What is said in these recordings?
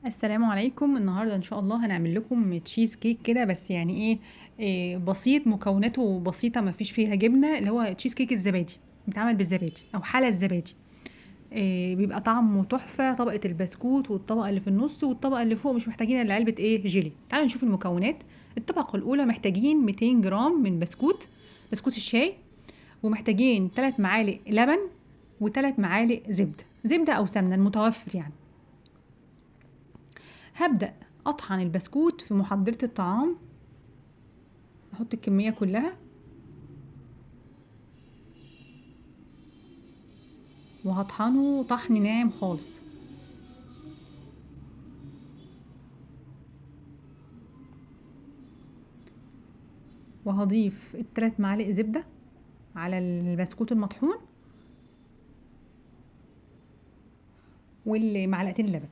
السلام عليكم. النهارده ان شاء الله هنعمل لكم تشيز كيك كده، بس يعني ايه بسيط، مكوناته بسيطة ما فيش فيها جبنه، اللي هو تشيز كيك الزبادي، بيتعمل بالزبادي او حلى الزبادي. بيبقى طعمه تحفة. طبقه البسكوت والطبقة اللي في النص والطبقة اللي فوق مش محتاجين الا علبة جيلي. تعالوا نشوف المكونات. الطبقة الاولى محتاجين 200 جرام من بسكوت الشاي، ومحتاجين 3 معالق لبن و3 معالق زبدة او سمنه المتوفر يعني. هبدأ أطحن البسكوت في محضرة الطعام، أحط الكمية كلها وهطحنه طحن ناعم خالص. وهضيف الثلاث معالق زبدة على البسكوت المطحون والمعلقتين لبن،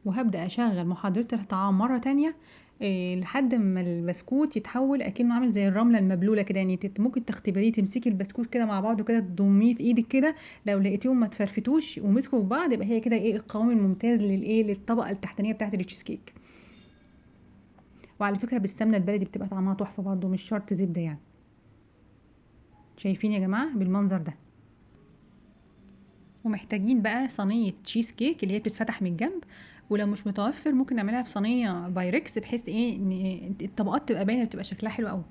وهبدأ أشغل محاضرة الطعام مرة تانية لحد ما البسكوت يتحول أكنه عامل زي الرملة المبلولة كده. يعني ممكن تختبريه، تمسكي البسكوت كده مع بعضه كده، تضميه في ايدك كده، لو لقيتيهم ما تفرفتوش ومسكوا في بعض يبقى هي كده القوام الممتاز للطبقة التحتانية بتاعة التشيز كيك. وعلى فكرة بالسمنة البلدي بتبقى طعمها تحفة برضو، مش شرط زبدة يعني. شايفين يا جماعة بالمنظر ده؟ ومحتاجين بقى صينية تشيز كيك اللي هي بتتفتح من الجنب، ولو مش متوفر ممكن نعملها في صينية بايركس بحيث ان الطبقات تبقى باينة، بتبقى شكلها حلو قوي.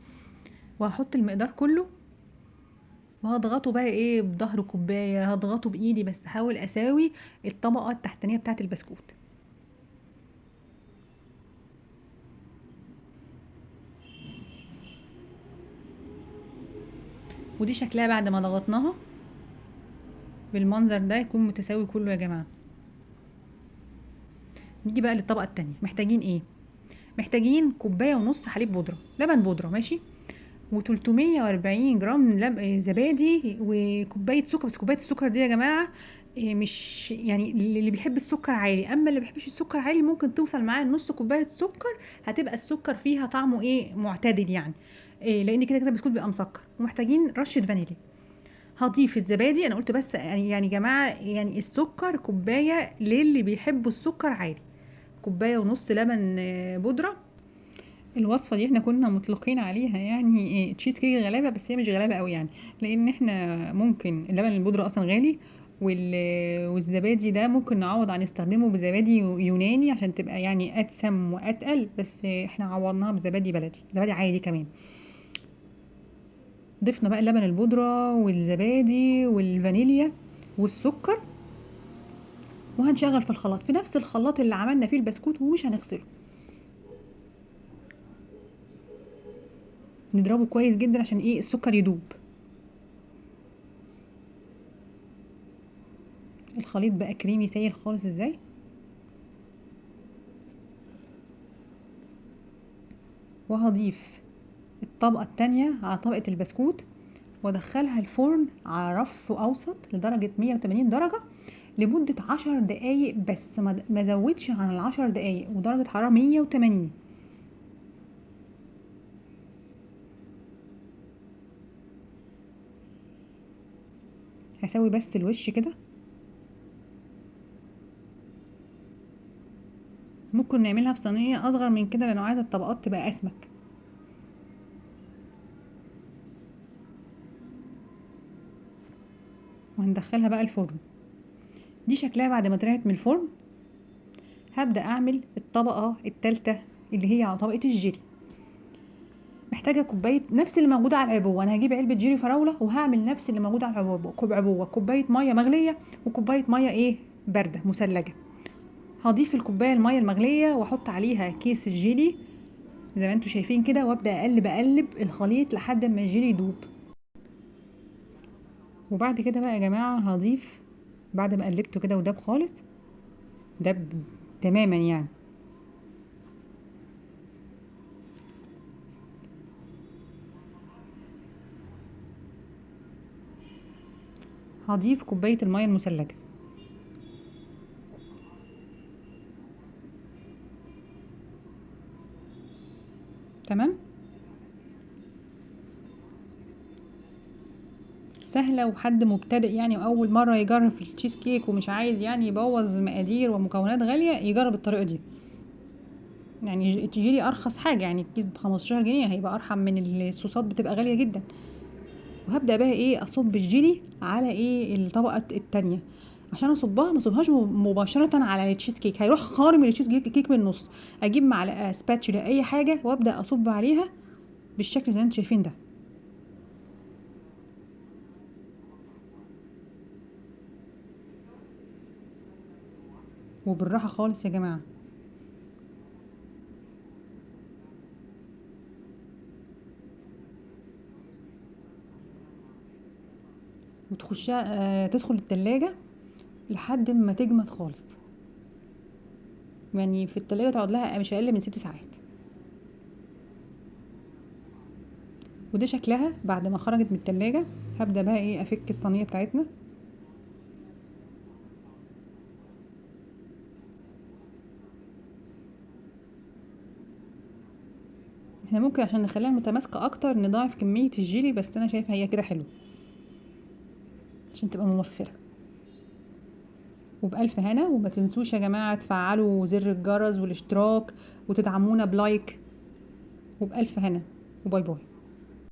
وهحط المقدار كله وهضغطه بقى بظهر كوباية، هضغطه بايدي، بس هحاول اساوي الطبقة التحتانيه بتاعه البسكوت. ودي شكلها بعد ما ضغطناها بالمنظر ده، يكون متساوي كله يا جماعة. نيجي بقى للطبقة التانية. محتاجين ايه؟ محتاجين كوباية ونص حليب بودره، لبن بودره ماشي، و340 جرام زبادي، وكوبايه سكر. بس كوباية السكر دي يا جماعة مش يعني اللي بيحب السكر عالي، اما اللي بيحبش السكر عالي ممكن توصل معاه نص كوباية سكر، هتبقى السكر فيها طعمه معتدل يعني، لان كده كده البسكوت بيبقى مسكر. ومحتاجين رشه فانيليا. هضيف الزبادي، انا قلت بس يعني جماعة يعني السكر كوباية للي بيحبوا السكر عالي، كوباية ونص لبن بودره. الوصفة دي احنا كنا مطلقين عليها يعني تشيز كيك غلابة، بس هي مش غلابة قوي يعني، لان احنا ممكن اللبن البودره اصلا غالي، والزبادي ده ممكن نعوض عن استخدامه بزبادي يوناني عشان تبقى يعني اتسم واتقل، بس احنا عوضناها بزبادي بلدي، زبادي عادي كمان. ضفنا بقى اللبن البودرة والزبادي والفانيليا والسكر، وهنشغل في الخلاط في نفس الخلاط اللي عملنا فيه البسكوت، ومش هنغسله. نضربه كويس جدا عشان السكر يدوب. الخليط بقى كريمي سايل خالص ازاي. وهضيف الطبقة التانية على طبقة البسكوت، وادخلها الفرن على رف اوسط لدرجة 180 درجة لمدة 10 دقايق بس، ما زودش عن 10 دقايق، ودرجة حرارة 180. هسوي بس الوش كده. ممكن نعملها في صينية اصغر من كده لانه عايزة الطبقات تبقى اسمك. وهندخلها بقى الفرن. دي شكلها بعد ما طلعت من الفرن. هبدأ اعمل الطبقة التالتة اللي هي على طبقة الجيلي. محتاجة كوباية نفس اللي موجودة على العبوة، انا هجيب علبة جيلي فراولة وهعمل نفس اللي موجودة على العبوة، كوباية مية مغلية وكوباية مية باردة مثلجة. هضيف الكوباية المية المغلية واحط عليها كيس الجيلي زي ما انتوا شايفين كده، وابدأ اقلب الخليط لحد ما الجيلي يدوب. وبعد كده بقى يا جماعة هضيف بعد ما قلبته كده وداب خالص، داب تماما يعني، هضيف كوباية المية المثلجة. تمام. سهلة، وحد مبتدئ يعني واول مرة يجرب في التشيز كيك ومش عايز يعني يبوظ مقادير ومكونات غالية، يجرب الطريقة دي. يعني الجيلي ارخص حاجة، يعني الكيس ب15 جنيه هيبقى ارحم من الصوصات بتبقى غالية جدا. وهبدا بقى ايه اصب الجيلي على ايه الطبقة التانية. عشان اصبها ما اصبهاش مباشرة على التشيز كيك، هيروح خارم التشيز كيك من النص. اجيب معلقه spatula اي حاجة وابدا اصب عليها بالشكل زي ما انتم شايفين ده. وبالراحه خالص يا جماعة. وتخشها تدخل التلاجة لحد ما تجمد خالص، يعني في التلاجة تقعد لها مش اقل من 6 ساعات. وده شكلها بعد ما خرجت من التلاجة. هبدأ بقى ايه افك الصينية بتاعتنا. احنا ممكن عشان نخليها متماسكة اكتر نضاعف كمية الجيلي، بس انا شايفة هي كده حلوة عشان تبقى موفرة. وبألف هنا. وما تنسوش يا جماعة تفعلوا زر الجرس والاشتراك وتدعمونا ب like. وبألف هنا و bye bye.